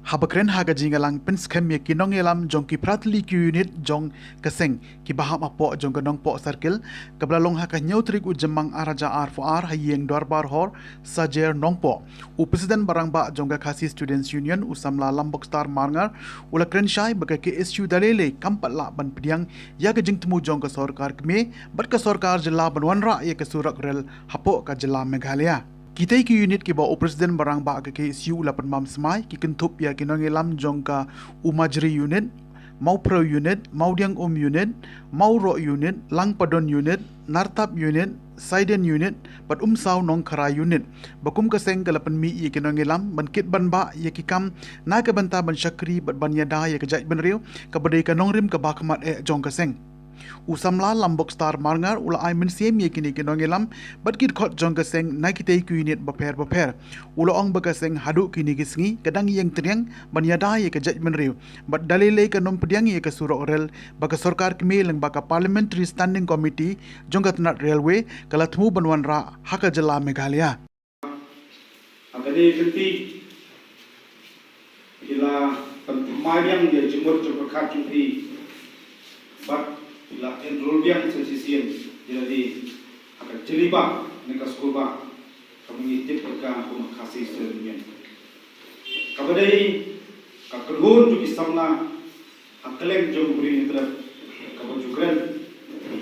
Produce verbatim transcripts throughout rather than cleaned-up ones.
Haba kren ha ka jingïalang pynskhem ïa ki nongïalam jong ki phra tylli ki unit jong ka seng kiba hap hapoh jong ka Nongpoh Circle, kaba la long ha ka hynñiew tarik u Jymmang ar hajar arphew ar ha ïing dorbar hor Sajer Nongpoh, u President ba rangbah jong ka Khasi Students Union, u samla Lambokstar Marngar, u la kren shai ba ka K S U da lei lei kam pat lah ban pdiang ïa ka jingthmu jong ka sorkar kmie bad ka sorkar jylla ban wanrah ïa ka surok rel hapoh ka jylla Meghalaya. Kitei ki unit kiba u President ba rangbah ka K S U u la pynbam smai ki kynthup ïa ki nongïalam jong ka Umajri Unit, Mawphrew Unit, Mawdiangum Unit, Mawroh Unit, Langpadon Unit, Nartap Unit, Saiden Unit bad Umsaw Nongkhara Unit, ba kum ka seng ka la pynmih ïa ki nongïalam ban kit ban bah ïa ki kam na ka bynta ban shakri bad ban ïada ïa ka jaitbynriew, kaba dei ka nongrim kaba khmat eh jong ka seng. U samla Lambokstar Marngar u la ai mynsiem ïa kine ki nongïalam bad ki dkhot jong ka seng na kitei ki unit bapher bapher. U la ong ba ka seng haduh kine ki sngi ka dang ïeng tyrhiang ban ïada ïa ka jaitbynriew bad da lei lei kan ym pdiang ïa ka surok rel ba ka sorkar kmie lyngba ka Parliamentary Standing Committee jong ka tnat Railway ka la thmu ban wanrah ha ka jylla Meghalaya. Ha kane ka kti, phi la pynthymmai biang ïa ka jingmut jingpyrkhat jong phi bad phi la enrol biang sa shisien ïa lade ha ka jylliew bah ne ka skul bah, kaba ngi tip bad ka kum ka Khasi Students' Union. Kaba dei ka kynhun jong ki samla ha kylleng jong U Blei Hynñiewtrep, kaba ju kren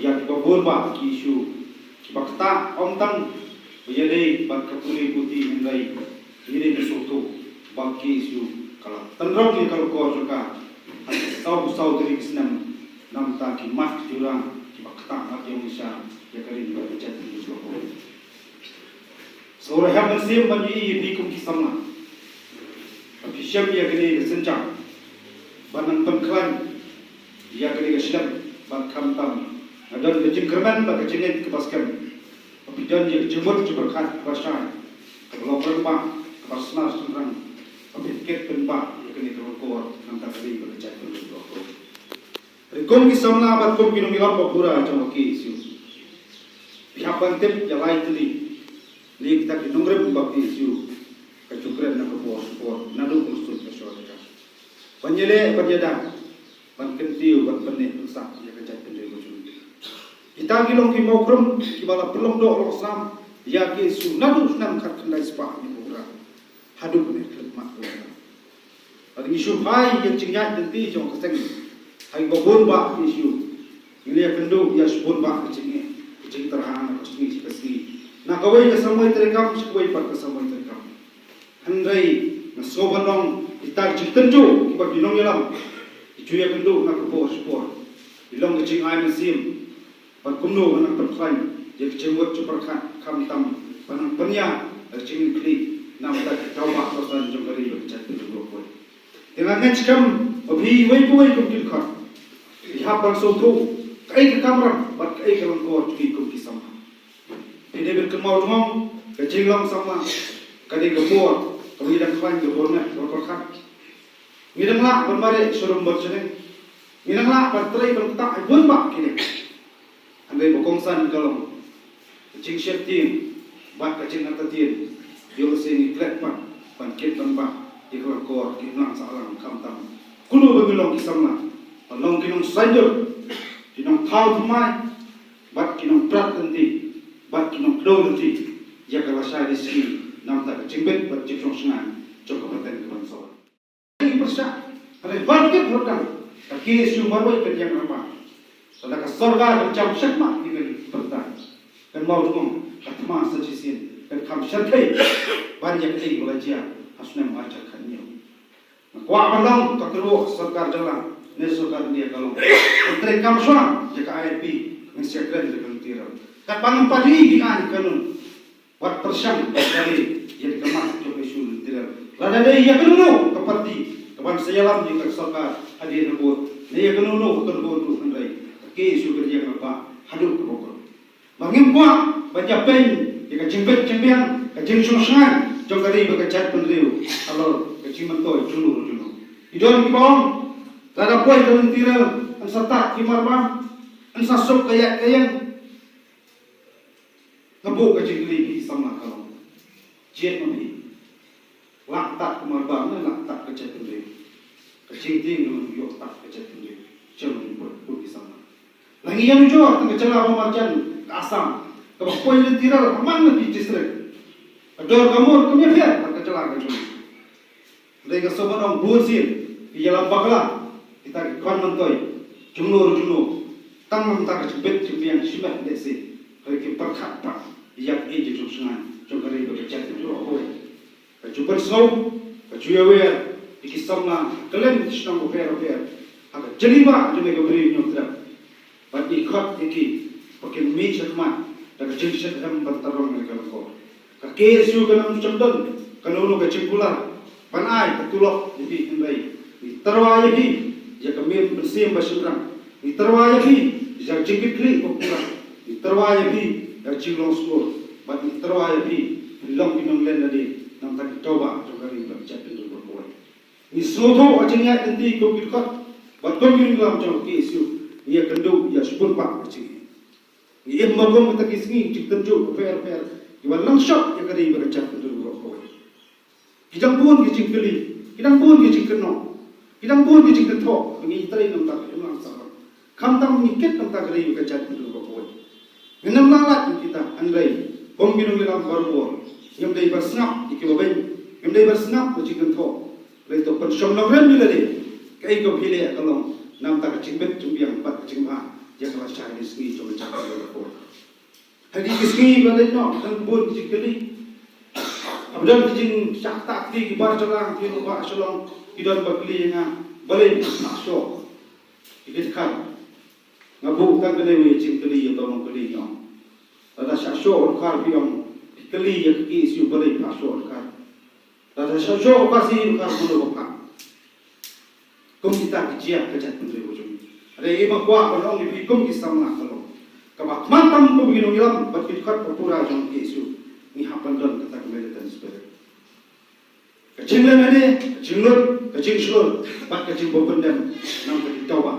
ïa kiba bun bah ki issue kiba ktah, ym tang ba ïadei bad ka pule puthi, hynrei ngi dei ban sngewthuh ba ki issue ka la tynrong ïa ka lyngkor jong ka ha ki saw saw tylli ki snem, namar ki mat ki jura kiba ktah mat ïong sha ïa ka ri bad ka jaitbynriew jong ka. Sa u la hap mynsiem ban ïohi ïa phi kum ki samla, ba phi shem ïa kane ka sienjam ban nang pynkhlaiñ ïa kane ka shlem, bad khamtam nga don ka jingkyrmen bad ka jingngeit kaba skhem ba phi don ïa ka jingmut jingpyrkhat kaba shai, kaba long rangbah, kaba snar shynrang, ba phin kit pynbah ïa kane ka lyngkor namar ka ri bad ka jaitbynriew jong ka. Hynrei kum ki samla bad kum ki nongïalam ba bura jong ka K S U, phi hap ban tip ïa lai tylli na kita ki nongrim ba ka K S U ka ju kren na ka por sha ka por, naduh ka suloi ka shwa ka. Ban ïaleh, ban ïada, ban kyntiew, ban pynneh pynsah ïa ka jaitbynriew ka jong ngi. Kita ki long ki mawkhrum kiba la pynlong doh lok sam ïa ka K S U naduh snem khatkhyndai spah hynñiewphew phra haduh kane ka khyllipmat ka. Bad ngi shu phai ïa ka jingïaid lynti jong ka seng ha kiba bun bah ki issue. Ngi la ïakynduh ïa shibun bah ka jingeh, ka jingtyrha na ka sngi sha ka sngi, na kawei ka samoi treikam sha kawei pat ka samoi treikam. Hynrei nga sngew ban ong, kita ki jingtynjuh kiba ki nongïalam ki ju ïakynduh na ka por sha ka por, ki long ka jingai mynsiem ban kumno ban nang pynkhlaiñ ïa ka jingmut jingpyrkhat, khamtam ban nang pynïaid ïa ka jingkitkhlieh na ka bynta ki thaw bah thaw san jong ka ri bad ka jaitbynriew baroh kawei. Te nga ngeit skhem ba phi uwei pa uwei kum ki dkhot, phi hap ban sngewthuh kaei ka kamram bad kaei ka lyngkor jong ngi kum ki samla. Phi dei ban kynmaw jong ka jinglong samla ka dei ka por kaba ngi dang khlaiñ, ka por met, ka por pyrkhat. Ngi dang lah ban mareh sharum bad shaneng, ngi dang lah ban trei ban ktah ïa bun bah ki liang. Hynrei ba kongsan ka long ka jingsheptieng bad ka jingartatien. Ïoh lehse ngi klet pat ban kit ban bah ïa ka lyngkor, ki imlang sahlang, khamtam kumno ba ngi long ki samla, ban long ki nongsaiñdur, ki nongthaw thymmai bad ki nongprat lynti bad ki nongkdew lynti ïa ka lashai lashisngi na ka bynta ka jingbit bad jingshong shngaiñ jong ka pateng ka ban sawdong. Ki pyrshah, hynrei ban kit ban ktah, ka K S U marwei kan ïeng rangbah. Lada ka sorkar kan jam shakmat ïa kane ka bynta, kan mawjong ka thma sa shisien, kan kham shyrkhei ban ïa kaei ba la jia ha snem ar hajar khathynñiew. Nga kwah ban long, ka kyrwoh sorkar jylla ne sorkar India ka long, kan treikam shuwa ïa ka I L P, ngin sa kren ïa ka lynti rel. Katba ngim pat ïohi ïa ki aiñ kanun, wat pyrshang ban ïa ka mat jong ka issue lynti rel. Lada dei ïa kano kano ka party ka ban sa ïalam ïa ka sorkar hadien habud, ne ïa kano kano ka kyrwoh ruh, hynrei ka K S U kan ïeng rangbah haduh kaba kut. Ba ngim kwah ban ïapeiñ ïa ka jingbit jingbiang, ka jingshong shngaiñ jong ka ri bad ka jaitbynriew halor ka jingmyntoi juno juno. Ki don kiba ong, lada poi ka lynti rel, yn sa tad ki marbam, yn sa suk ka ïaid ka ïeng. Nga buh ka jingkylli ïa phi samla, ka long jied ma phi. Lah tat ka marbam ne lah tat ka jaitbynriew. Ka jingtieng ka long ïoh tat ka jaitbynriew. Sha ngi bun bun ki samla. La ngi ïanujor tang ka jylla ba marjan ka Assam, kaba poi lynti rar ha man la ki district. Ka dor ka mur kam ïapher bad ka jylla ka jong ngi. Hynrei nga sngewbha ong bunsien ki ïalam bakla, kita ki khon myntoi, jongno jongno, tang namar ka jingbit jingbiang shimet lehse, hynrei ki pyrkhat pat ïa ka ïeit jong shngaiñ jong ka ri bad ka jaitbynriew baroh kawei. Ka ju pynsngew, ka ju ïawer ïa ki samla ha kylleng ki shnong bapher bapher, ha ka jylla jong ka Ri Niamtrep. Bad ngi khot ïa ki ba kin mih shakhmat da ka jingshitrhem ban tarrong ïa ka lyngkor. Ka K S U kan ym shym don kano kano ka jingkular ban ai ka tulop ïa phi, hynrei ngi tyrwa ïa phi ïa ka mynsiem ba shynrang. Ngi tyrwa ïa phi ïa ka jingkitkhlieh ba pura. Ngi tyrwa ïa phi ïa ka jinglong shlur. Bad ngi tyrwa ïa phi phin long ki nonglen lade namar ki thaw ba jong ka ri bad ka jaitbynriew baroh kawei. Ngi sngewthuh ha jingïaid lynti kum ki dkhot bad kum ki nongïalam jong ka K S U, ngi ïakynduh ïa shibun pat ka jingim. Ngi im ba kum kita ki sngi jingtynjuh bapher bapher kiba lang shop ïa ka ri bad ka jaitbynriew baroh kawei. Ki dang bun ki jingkylli, ki dang bun ki jingkynnoh, ki dang bun ki jingkynthoh ba ngi trei namar ka imlang sahlang. Khamtam ngi kit namar ka ri bad ka jaitbynriew baroh kawei. Ngim lah lait ïa kita, hynrei kum ki nongïalam barabor, ngim dei ban sngap ïa kiba beiñ, ngim dei ban sngap ïa ki jingkynthoh. Hynrei to pynshong nongrim ïa lade. Kaei kaba phi leh ka long namar ka jingbit jingbiang bad ka jingbha ïa ka lashai ne sngi jong ka jaitbynriew baroh kawei. Ha kine ki sngi ba leit noh don bun ki jingkylli. Haba don ki jingshah ktah kti ki bar jylla, ki rangbah Shillong ki don ba kylli ïa nga, balei phah shoh. Ki dkhar. Nga buh tang kane kawei ka jingkylli ïa uto u nongkylli, nga ong, lada shah shoh u dkhar, phi ong, phi kylli ïa ka K S U balei phah shoh u dkhar. Lada shah shoh u Khasi, u dkhar kumno ba phah. Kum kita ki jia ka jaitbynriew jong ngi. Hynrei nga kwah ban ong ïa phi kum ki samla ka long, kaba khmat tam kum ki nongïalam bad ki dkhot ba pura jong ka K S U, ngi hap ban don kata ka militant spirit. Ka jinglehniam, ka jinglut, ka jingshlur bad ka jingbym pyndem namar ka jingthaw ba